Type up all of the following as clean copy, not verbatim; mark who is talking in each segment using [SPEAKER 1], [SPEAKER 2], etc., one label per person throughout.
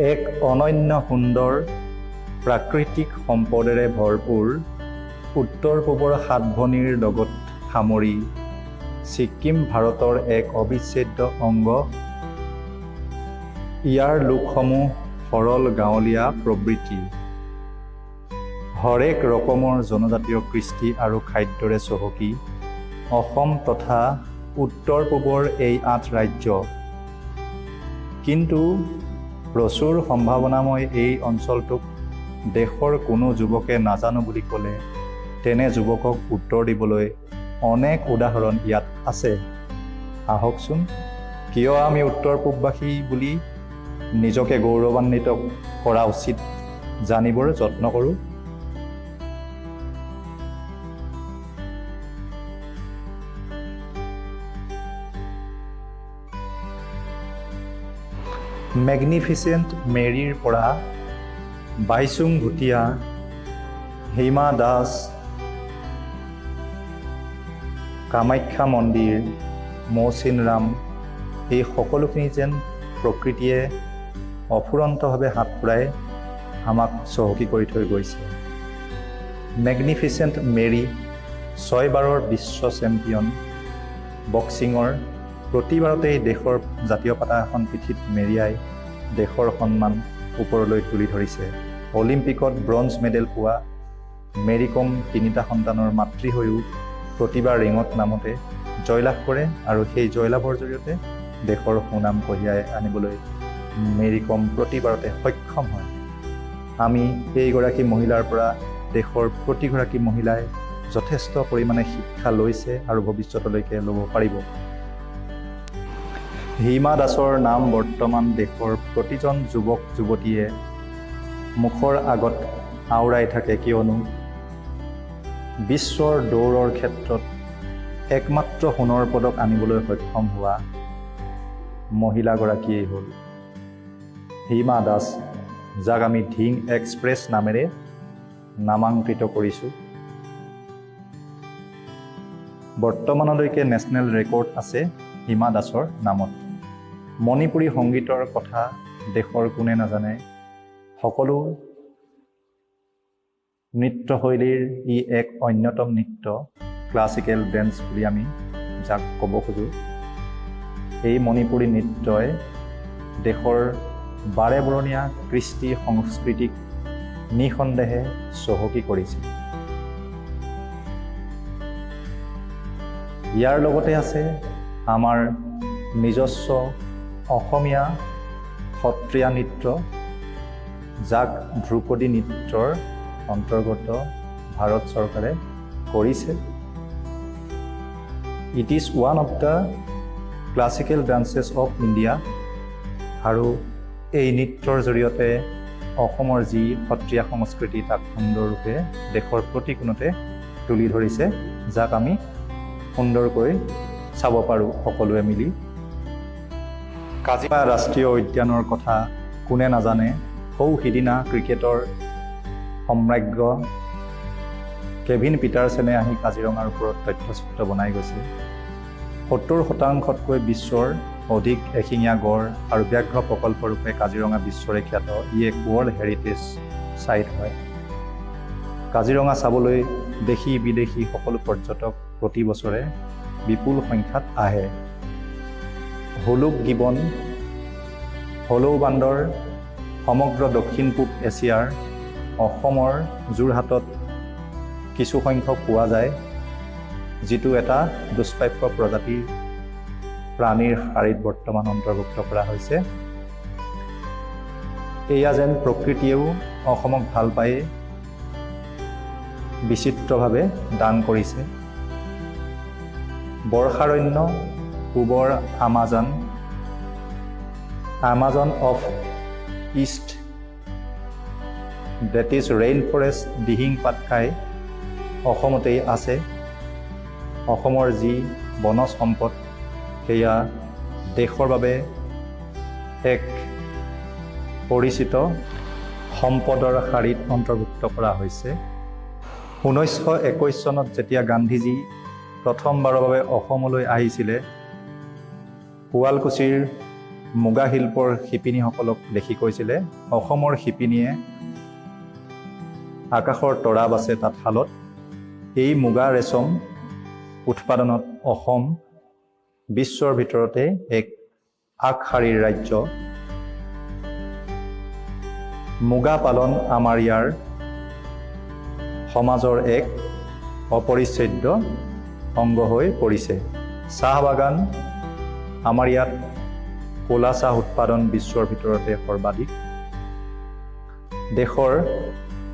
[SPEAKER 1] এক অনন্য সুন্দৰ প্ৰাকৃতিক সম্পদেৰে ভৰপূৰ উত্তৰ পূবৰ সাত ভনীৰ লগত সামৰি ছিকিম ভাৰতৰ এক অবিচ্ছেদ্য অংগ। ইয়াৰ লোকসমূহ সৰল গাঁৱলীয়া প্ৰবৃত্তিৰ। হৰেক ৰকমৰ জনজাতীয় কৃষ্টি আৰু খাদ্যৰে চহকী অসম তথা উত্তৰ পূবৰ এই আঠ ৰাজ্য। কিন্তু প্ৰচুৰ সম্ভাৱনাময় এই অঞ্চলটোক দেশৰ কোনো যুৱকে নাজানো বুলি ক'লে তেনে যুৱকক উত্তৰ দিবলৈ অনেক উদাহৰণ ইয়াত আছে। আহকচোন, কিয় আমি উত্তৰ পূববাসী বুলি নিজকে গৌৰৱান্বিত কৰা উচিত জানিবৰ যত্ন কৰোঁ। মেগনিফিচেণ্ট মেৰীৰ পৰা বাইচুং ভুটীয়া, হিমা দাস, কামাখ্যা মন্দিৰ, মৌচিনৰাম, এই সকলোখিনি যেন প্ৰকৃতিয়ে অফুৰন্তভাৱে হাত ফুৰাই আমাক চহকী কৰি থৈ গৈছে। মেগনিফিচেণ্ট মেৰী ছয়বাৰৰ বিশ্ব চেম্পিয়ন বক্সিঙৰ, প্ৰতিবাৰতেই দেশৰ জাতীয় পতাকা এখন পিঠিত মেৰিয়াই দেশৰ সন্মান ওপৰলৈ তুলি ধৰিছে। অলিম্পিকত ব্ৰঞ্জ মেডেল পোৱা মেৰী কম তিনিটা সন্তানৰ মাতৃ হৈও প্ৰতিবাৰ ৰিঙত নামোতে জয়লাভ কৰে আৰু সেই জয়লাভৰ জৰিয়তে দেশৰ সুনাম কঢ়িয়াই আনিবলৈ মেৰী কম প্ৰতিবাৰতে সক্ষম হয়। আমি এইগৰাকী মহিলাৰ পৰা দেশৰ প্ৰতিগৰাকী মহিলাই যথেষ্ট পৰিমাণে শিক্ষা লৈছে আৰু ভৱিষ্যতলৈকে ল'ব পাৰিব। হিমা দাসৰ নাম বৰ্তমান দেশৰ প্ৰতিজন যুৱক যুৱতীয়ে মুখৰ আগত আওৰাই থাকে, কিয়নো বিশ্বৰ দৌৰৰ ক্ষেত্ৰত একমাত্ৰ সোণৰ পদক আনিবলৈ সক্ষম হোৱা মহিলাগৰাকীয়েই হ'ল হিমা দাস, যাক আমি ধিং এক্সপ্ৰেছ নামেৰে নামাংকৃত কৰিছোঁ। বৰ্তমানলৈকে নেশ্যনেল ৰেকৰ্ড আছে হিমা দাসৰ নামত। মণিপুৰী সংগীতৰ কথা দেশৰ কোনে নাজানে? সকলো নৃত্যশৈলীৰ ই এক অন্যতম নৃত্য, ক্লাছিকেল ডেন্স বুলি আমি যাক ক'ব খোজোঁ। এই মণিপুৰী নৃত্যই দেশৰ বাৰেবৰণীয়া কৃষ্টি সংস্কৃতিক নিঃসন্দেহে চহকী কৰিছে। ইয়াৰ লগতে আছে আমাৰ নিজস্ব অসমীয়া সত্ৰীয়া নৃত্য, যাক ধ্ৰুপদী নৃত্যৰ অন্তৰ্গত ভাৰত চৰকাৰে কৰিছে। It is one of the classical dances of India আৰু এই নৃত্যৰ জৰিয়তে অসমৰ যি সত্ৰীয়া সংস্কৃতি, তাক সুন্দৰৰূপে দেশৰ প্ৰতি কোণতে তুলি ধৰিছে, যাক আমি সুন্দৰকৈ চাব পাৰোঁ সকলোৱে মিলি। কাজিৰঙা ৰাষ্ট্ৰীয় উদ্যানৰ কথা কোনে নাজানে? সৌ সিদিনা ক্ৰিকেটৰ সম্ৰাজ্ঞ কেভিন পিটাৰছেনে আহি কাজিৰঙাৰ ওপৰত তথ্যচিত্ৰ বনাই গৈছে। 70%তকৈ বিশ্বৰ অধিক এশিঙীয়া গঁড় আৰু ব্যাঘ্ৰ প্ৰকল্পৰূপে কাজিৰঙা বিশ্বৰে খ্যাত। ই এক ৱৰ্ল্ড হেৰিটেজ চাইট হয়। কাজিৰঙা চাবলৈ দেশী বিদেশী সকলো পৰ্যটক প্ৰতি বছৰে বিপুল সংখ্যাত আহে। হুলুক গিবন, হলৌ বান্দৰ সমগ্ৰ দক্ষিণ পূব এছিয়াৰ অসমৰ যোৰহাটত কিছু সংখ্যক পোৱা যায়, যিটো এটা দুষ্প্ৰাপ্য প্ৰজাতিৰ প্ৰাণীৰ শাৰীত বৰ্তমান অন্তৰ্ভুক্ত কৰা হৈছে। এয়া যেন প্ৰকৃতিয়েও অসমক ভাল পাই বিচিত্ৰভাৱে দান কৰিছে। বৰ্ষাৰণ্য পূবৰ Amazon, Amazon of East, that is rain forest. Dihing Patkai অসমতেই আছে। অসমৰ যি বনজ সম্পদ, সেয়া দেশৰ বাবে এক পৰিচিত সম্পদৰ শাৰীত অন্তৰ্ভুক্ত কৰা হৈছে। 1921 চনত যেতিয়া গান্ধীজী প্ৰথমবাৰৰ বাবে অসমলৈ আহিছিলে, শুৱালকুছিৰ মুগা শিল্পৰ শিপিনীসকলক দেখি কৈছিলে, "অসমৰ শিপিনীয়ে আকাশৰ তৰা বাছে তাঁতশালত।" এই মুগা ৰেচম উৎপাদনত অসম বিশ্বৰ ভিতৰতে এক আগশাৰীৰ ৰাজ্য। মুগা পালন আমাৰ ইয়াৰ সমাজৰ এক অপৰিচ্ছেদ্য অংগ হৈ পৰিছে। চাহ বাগান, আমাৰ ইয়াত ক'লা চাহ উৎপাদন বিশ্বৰ ভিতৰতে সৰ্বাধিক। দেশৰ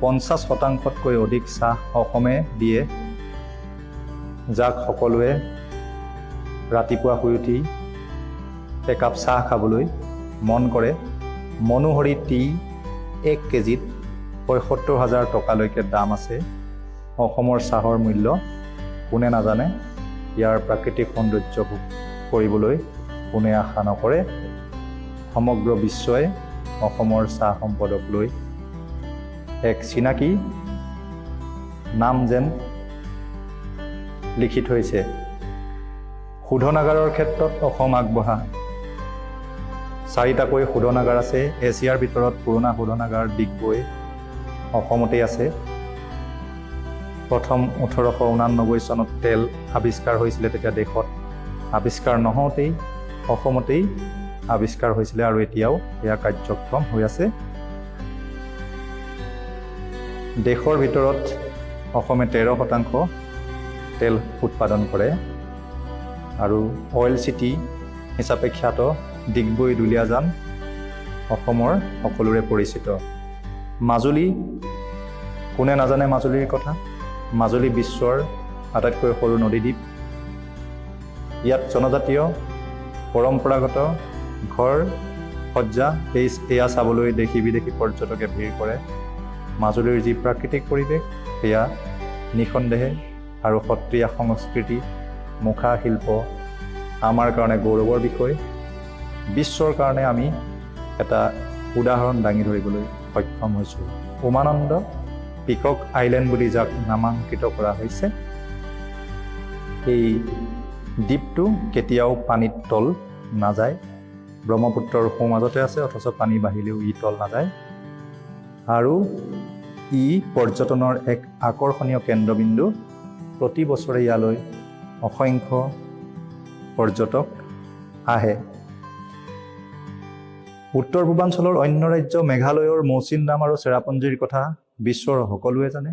[SPEAKER 1] 50%তকৈ অধিক চাহ অসমে দিয়ে, যাক সকলোৱে ৰাতিপুৱা শুই উঠি একাপ চাহ খাবলৈ মন কৰে। মনোহৰি টি 1 কেজিত 75,000 টকালৈকে দাম আছে। অসমৰ চাহৰ মূল্য কোনে নাজানে? ইয়াৰ প্ৰাকৃতিক সৌন্দৰ্য ভোগ কৰিবলৈ কোনে আশা নকৰে? সমগ্ৰ বিশ্বই অসমৰ চাহ সম্পদক লৈ এক চিনাকি নাম যেন লিখি থৈছে। শোধনাগাৰৰ ক্ষেত্ৰত অসম আগবঢ়া। চাৰিটাকৈ শোধনাগাৰ আছে। এছিয়াৰ ভিতৰত পুৰণা শোধনাগাৰ ডিগবৈ অসমতেই আছে। প্ৰথম 1889 চনত তেল আৱিষ্কাৰ হৈছিলে। তেতিয়া দেশত আৱিষ্কাৰ নহওঁতেই অসমতেই আৱিষ্কাৰ হৈছিলে আৰু এতিয়াও এয়া কাৰ্যক্ষম হৈ আছে। দেশৰ ভিতৰত অসমে 13% তেল উৎপাদন কৰে আৰু অইল চিটি হিচাপে খ্যাত ডিগবৈ দুলীয়াজান অসমৰ সকলোৰে পৰিচিত। মাজুলী, কোনে নাজানে মাজুলীৰ কথা? মাজুলী বিশ্বৰ আটাইতকৈ সৰু নদীদ্বীপ। ইয়াত জনজাতীয় পৰম্পৰাগত ঘৰ সজ্জা এয়া চাবলৈ দেশী বিদেশী পৰ্যটকে ভিৰ কৰে। মাজুলীৰ যি প্ৰাকৃতিক পৰিৱেশ, সেয়া নিঃসন্দেহে আৰু সত্ৰীয়া সংস্কৃতি, মুখা শিল্প আমাৰ কাৰণে গৌৰৱৰ বিষয়। বিশ্বৰ কাৰণে আমি এটা উদাহৰণ দাঙি ধৰিবলৈ সক্ষম হৈছোঁ। উমানন্দ, পিকক আইলেণ্ড বুলি যাক নামাংকিত কৰা হৈছে, এই দ্বীপটো কেতিয়াও পানীত তল নাযায়। ব্ৰহ্মপুত্ৰৰ সোঁমাজতে আছে, অথচ পানী বাঢ়িলেও ই তল নাযায় আৰু ই পৰ্যটনৰ এক আকৰ্ষণীয় কেন্দ্ৰবিন্দু। প্ৰতি বছৰে ইয়ালৈ অসংখ্য পৰ্যটক আহে। উত্তৰ পূৰ্বাঞ্চলৰ অন্য ৰাজ্য মেঘালয়ৰ মৌচিনৰাম আৰু চেৰাপুঞ্জীৰ কথা বিশ্বৰ সকলোৱে জানে,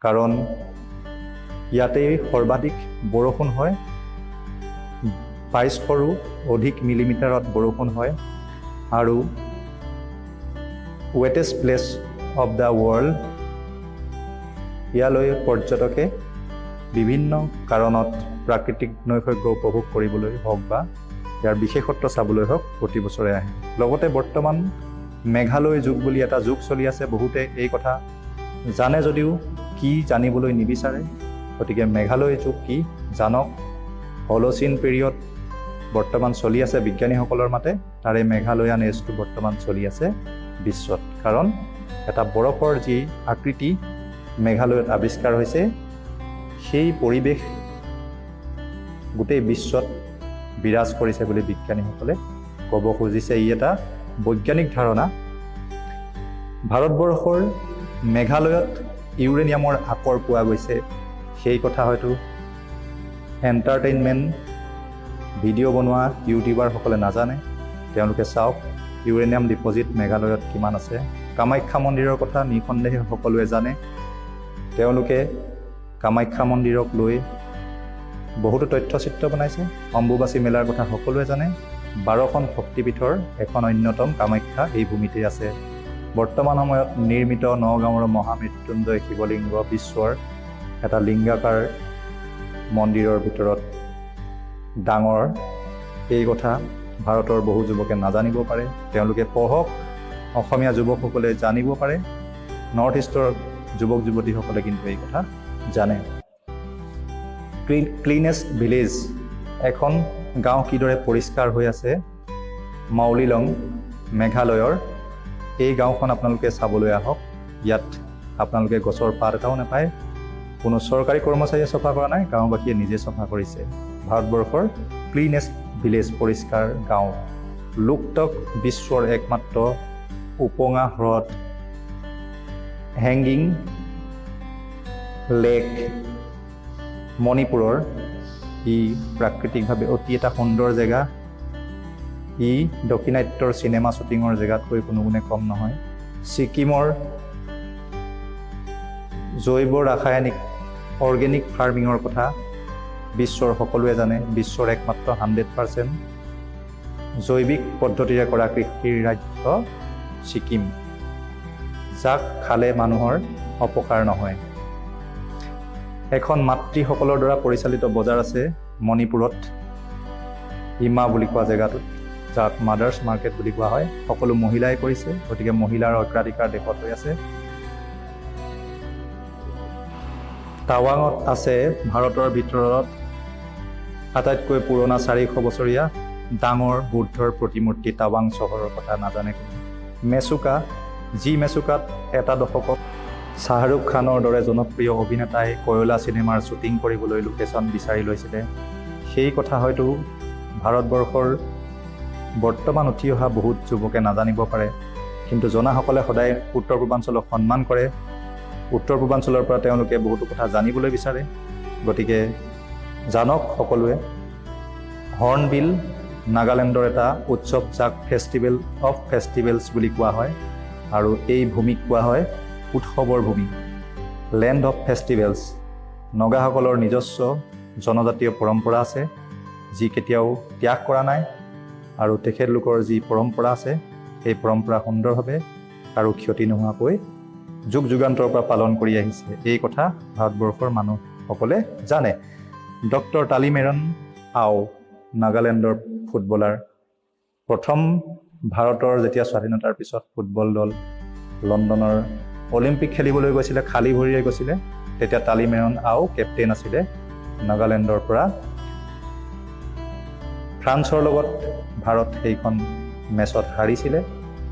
[SPEAKER 1] কাৰণ ইয়াতেই সৰ্বাধিক বৰষুণ হয়। 2200ৰো অধিক মিলিমিটাৰত বৰষুণ হয় আৰু wettest place of the world। ইয়ালৈ পৰ্যটকে বিভিন্ন কাৰণত, প্ৰাকৃতিক নৈসৰ্গ উপভোগ কৰিবলৈ হওক বা ইয়াৰ বিশেষত্ব চাবলৈ হওক, প্ৰতি বছৰে আহে। লগতে বৰ্তমান মেঘালয় যুগ বুলি এটা যুগ চলি আছে। বহুতে এই কথা জানে যদিও কি জানিবলৈ নিবিচাৰে। গতিকে মেঘালয় যুগ কি জানক। হল'চিন পিৰিয়ড বৰ্তমান চলি আছে বিজ্ঞানীসকলৰ মতে। তাৰে মেঘালয়ান এজটো বৰ্তমান চলি আছে বিশ্বত, কাৰণ এটা বৰফৰ যি আকৃতি মেঘালয়ত আৱিষ্কাৰ হৈছে, সেই পৰিৱেশ গোটেই বিশ্বত বিৰাজ কৰিছে বুলি বিজ্ঞানীসকলে ক'ব খুজিছে। ই এটা বৈজ্ঞানিক ধাৰণা। ভাৰতবৰ্ষৰ মেঘালয়ত ইউৰেনিয়ামৰ আকৰ পোৱা গৈছে, সেই কথা হয়তো এণ্টাৰটেইনমেণ্ট ভিডিঅ' বনোৱা ইউটিউবাৰসকলে নাজানে। তেওঁলোকে চাওক, ইউৰেনিয়াম ডিপ'জিট মেঘালয়ত কিমান আছে। কামাখ্যা মন্দিৰৰ কথা নিঃসন্দেহে সকলোৱে জানে। তেওঁলোকে কামাখ্যা মন্দিৰক লৈ বহুতো তথ্যচিত্ৰ বনাইছে। অম্বুবাচী মেলাৰ কথা সকলোৱে জানে। 12খন শক্তিপীঠৰ এখন অন্যতম কামাখ্যা এই ভূমিতেই আছে। বৰ্তমান সময়ত নিৰ্মিত নগাঁৱৰ মহামৃত্যুঞ্জয় শিৱলিংগ বিশ্বৰ এটা লিংগাকাৰ মন্দিৰৰ ভিতৰত ডাঙৰ। এই কথা ভাৰতৰ বহু যুৱকে নাজানিব পাৰে। তেওঁলোকে পঢ়ক। অসমীয়া যুৱকসকলে জানিব পাৰে। নৰ্থ ইষ্টৰ যুৱক যুৱতীসকলে কিন্তু এই কথা জানে। ক্লিনেষ্ট ভিলেজ, এখন গাঁও কিদৰে পৰিষ্কাৰ হৈ আছে, মাউলিলং, মেঘালয়ৰ এই গাঁওখন আপোনালোকে চাবলৈ আহক। ইয়াত আপোনালোকে গছৰ পাত এটাও নাপায়। কোনো চৰকাৰী কৰ্মচাৰীয়ে চফা কৰা নাই, গাঁওবাসীয়ে নিজে চফা কৰিছে। ভাৰতবৰ্ষৰ ক্লিনেষ্ট ভিলেজ, পৰিষ্কাৰ গাঁও। লোকটক বিশ্বৰ একমাত্ৰ উপঙা হ্ৰদ, হেংগিং লেক মণিপুৰৰ। ই প্ৰাকৃতিকভাৱে অতি এটা সুন্দৰ জেগা। ই দক্ষিণাত্যৰ চিনেমা শ্বুটিঙৰ জেগাতকৈ কোনো গুণে কম নহয়। ছিকিমৰ জৈৱ ৰাসায়নিক অৰ্গেনিক ফাৰ্মিঙৰ কথা বিশ্বৰ সকলোৱে জানে। বিশ্বৰ একমাত্ৰ 100% জৈৱিক পদ্ধতিৰে কৰা কৃষিৰ ৰাজ্য ছিকিম, যাক খালে মানুহৰ অপকাৰ নহয়। এখন মাতৃসকলৰ দ্বাৰা পৰিচালিত বজাৰ আছে মণিপুৰত, ইমা বুলি কোৱা জেগাটোত, যাক মাদাৰ্ছ মাৰ্কেট বুলি কোৱা হয়। সকলো মহিলাই কৰিছে, গতিকে মহিলাৰ অগ্ৰাধিকাৰ দেশত হৈ আছে। টাৱাঙত আছে ভাৰতৰ ভিতৰত আটাইতকৈ পুৰণা 400 বছৰীয়া ডাঙৰ বুদ্ধৰ প্ৰতিমূৰ্তি। টাৱাং চহৰৰ কথা নাজানে কোনো? মেচুকা, যি মেচুকাত এটা দশকত শ্বাহৰুখ খানৰ দৰে জনপ্ৰিয় অভিনেতাই কয়লা চিনেমাৰ শ্বুটিং কৰিবলৈ লোকেশ্যন বিচাৰি লৈছিলে, সেই কথা হয়তো ভাৰতবৰ্ষৰ বৰ্তমান উঠি অহা বহুত যুৱকে নাজানিব পাৰে। কিন্তু জনাসকলে সদায় উত্তৰ পূৰ্বাঞ্চলক সন্মান কৰে। উত্তৰ পূৰ্বাঞ্চলৰ পৰা তেওঁলোকে বহুতো কথা জানিবলৈ বিচাৰে। গতিকে জানক সকলোৱে। হৰ্ণবিল নাগালেণ্ডৰ এটা উৎসৱ, যাক ফেষ্টিভেল অফ ফেষ্টিভেলছ বুলি কোৱা হয় আৰু এই ভূমিক কোৱা হয় উৎসৱৰ ভূমি, লেণ্ড অফ ফেষ্টিভেলছ। নগাসকলৰ নিজস্ব জনজাতীয় পৰম্পৰা আছে, যি কেতিয়াও ত্যাগ কৰা নাই আৰু তেখেতলোকৰ যি পৰম্পৰা আছে, সেই পৰম্পৰা সুন্দৰভাৱে কাৰো ক্ষতি নোহোৱাকৈ যুগ যুগান্তৰৰ পৰা পালন কৰি আহিছে। এই কথা ভাৰতবৰ্ষৰ মানুহসকলে জানে। ডক্টৰ তালিমেৰন আও, নাগালেণ্ডৰ ফুটবলাৰ। প্ৰথম ভাৰতৰ যেতিয়া স্বাধীনতাৰ পিছত ফুটবল দল লণ্ডনৰ অলিম্পিক খেলিবলৈ গৈছিলে, খালী ভৰিৰে গৈছিলে, তেতিয়া তালিমেৰন আও কেপ্টেইন আছিলে নাগালেণ্ডৰ পৰা। ফ্ৰান্সৰ লগত ভাৰত সেইখন মেচত হাৰিছিলে।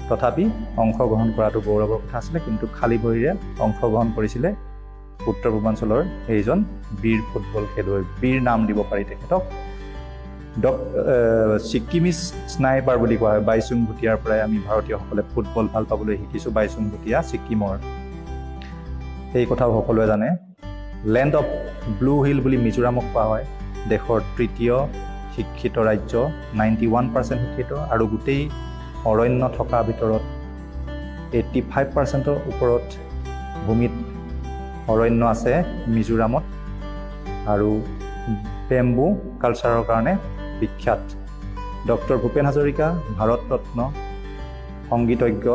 [SPEAKER 1] তথাপি অংশগ্ৰহণ কৰাটো গৌৰৱৰ কথা আছিলে, কিন্তু খালী ভৰিৰে অংশগ্ৰহণ কৰিছিলে উত্তৰ পূৰ্বাঞ্চলৰ এইজন বীৰ ফুটবল খেলুৱৈ। বীৰ নাম দিব পাৰি তেখেতক। ছিকিমিজ স্নাইপাৰ বুলি কোৱা হয়। বাইচুং ভুটীয়াৰ পৰাই আমি ভাৰতীয়সকলে ফুটবল ভাল পাবলৈ শিকিছোঁ। বাইচুং ভুটীয়া ছিকিমৰ, সেই কথাও সকলোৱে জানে। লেণ্ড অফ ব্লু হিল বুলি মিজোৰামক কোৱা হয়। দেশৰ তৃতীয় শিক্ষিত ৰাজ্য, 91% শিক্ষিত আৰু গোটেই অৰণ্য থকা ভিতৰত 85%ৰ ওপৰত ভূমিত অৰণ্য আছে মিজোৰামত আৰু বেম্বু কালচাৰৰ কাৰণে বিখ্যাত। ডক্টৰ ভূপেন হাজৰিকা, ভাৰত ৰত্ন সংগীতজ্ঞ,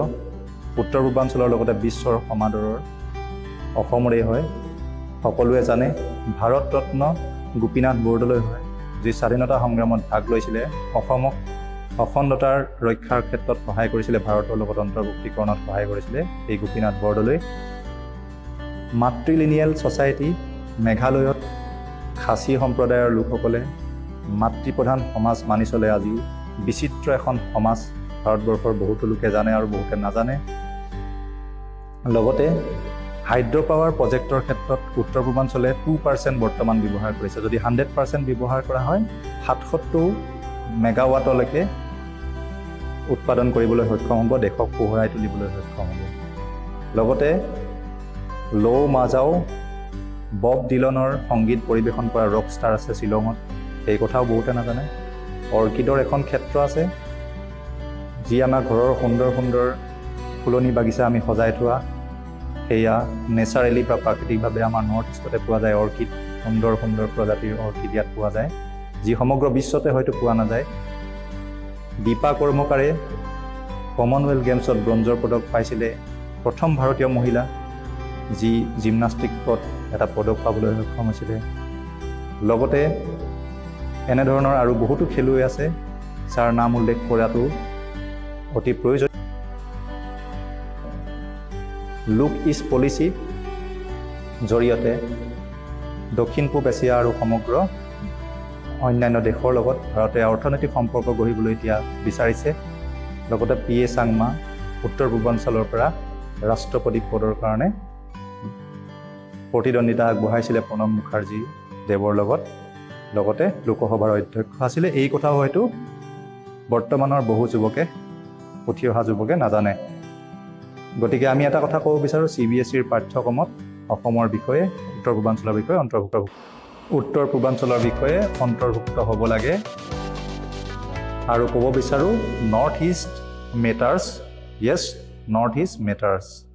[SPEAKER 1] উত্তৰ পূৰ্বাঞ্চলৰ লগতে বিশ্বৰ সমাদৰৰ, অসমৰে হয়, সকলোৱে জানে। ভাৰত ৰত্ন গোপীনাথ বৰদলৈ হয়, যি স্বাধীনতা সংগ্ৰামত ভাগ লৈছিলে, অসমক অখণ্ডতাৰ ৰক্ষাৰ ক্ষেত্ৰত সহায় কৰিছিলে, ভাৰতৰ লগত অন্তৰ্ভুক্তিকৰণত সহায় কৰিছিলে এই গোপীনাথ বৰদলৈ। মাতৃলিনিয়েল ছ'চাইটি, মেঘালয়ত খাচী সম্প্ৰদায়ৰ লোকসকলে মাতৃপ্ৰধান সমাজ মানি চলে আজিও। বিচিত্ৰ এখন সমাজ, ভাৰতবৰ্ষৰ বহুতো লোকে জানে আৰু বহুতে নাজানে। লগতে হাইড্ৰ' পাৱাৰ প্ৰজেক্টৰ ক্ষেত্ৰত উত্তৰ পূৰ্বাঞ্চলে 2% বৰ্তমান ব্যৱহাৰ কৰিছে। যদি 100% ব্যৱহাৰ কৰা হয়, 77 মেগাৱাটলৈকে উৎপাদন কৰিবলৈ সক্ষম হ'ব, দেশক পোহৰাই তুলিবলৈ সক্ষম হ'ব। লগতে ল' মাজাও, বব ডিলনৰ সংগীত পৰিৱেশন কৰা ৰক ষ্টাৰ আছে শ্বিলঙত, সেই কথাও বহুতে নাজানে। অৰ্কিডৰ এখন ক্ষেত্ৰ আছে, যি আমাৰ ঘৰৰ সুন্দৰ সুন্দৰ ফুলনি বাগিচা আমি সজাই থোৱা, সেয়া নেচাৰেলি বা প্ৰাকৃতিকভাৱে আমাৰ নৰ্থ ইষ্টতে পোৱা যায়। অৰ্কিড, সুন্দৰ সুন্দৰ প্ৰজাতিৰ অৰ্কিড ইয়াত পোৱা যায়, যি সমগ্ৰ বিশ্বতে হয়তো পোৱা নাযায়। দীপা কৰ্মকাৰে কমনৱেলথ গেমছত ব্ৰঞ্জৰ পদক পাইছিলে, প্ৰথম ভাৰতীয় মহিলা যি জিমনাষ্টিকত এটা পদক পাবলৈ সক্ষম হৈছিলে। লগতে এনেধৰণৰ আৰু বহুতো খেলুৱৈ আছে, যাৰ নাম উল্লেখ কৰাটো অতি প্ৰয়োজন। লুক ইষ্ট পলিচি জৰিয়তে দক্ষিণ পূব এছিয়া আৰু সমগ্ৰ অন্যান্য দেশৰ লগত ভাৰতে অৰ্থনৈতিক সম্পৰ্ক গঢ়িবলৈ এতিয়া বিচাৰিছে। লগতে পি এ চাংমা উত্তৰ পূৰ্বাঞ্চলৰ পৰা ৰাষ্ট্ৰপতি পদৰ কাৰণে প্ৰতিদ্বন্দ্বিতা আগবঢ়াইছিলে প্ৰণৱ মুখাৰ্জী দেৱৰ লগত, লগতে লোকসভাৰ অধ্যক্ষ আছিলে। এই কথাও হয়তো বৰ্তমানৰ বহু যুৱকে, উঠি অহা যুৱকে নাজানে। গতিকে আমি এটা কথা ক'ব বিচাৰোঁ, চিবিএছইৰ পাঠ্যক্ৰমত অসমৰ বিষয়ে, উত্তৰ পূৰ্বাঞ্চলৰ বিষয়ে অন্তৰ্ভুক্ত, উত্তৰ পূৰ্বাঞ্চলৰ বিষয়ে অন্তৰ্ভুক্ত হ'ব লাগে। আৰু ক'ব বিচাৰোঁ, North East matters. Yes, North East matters.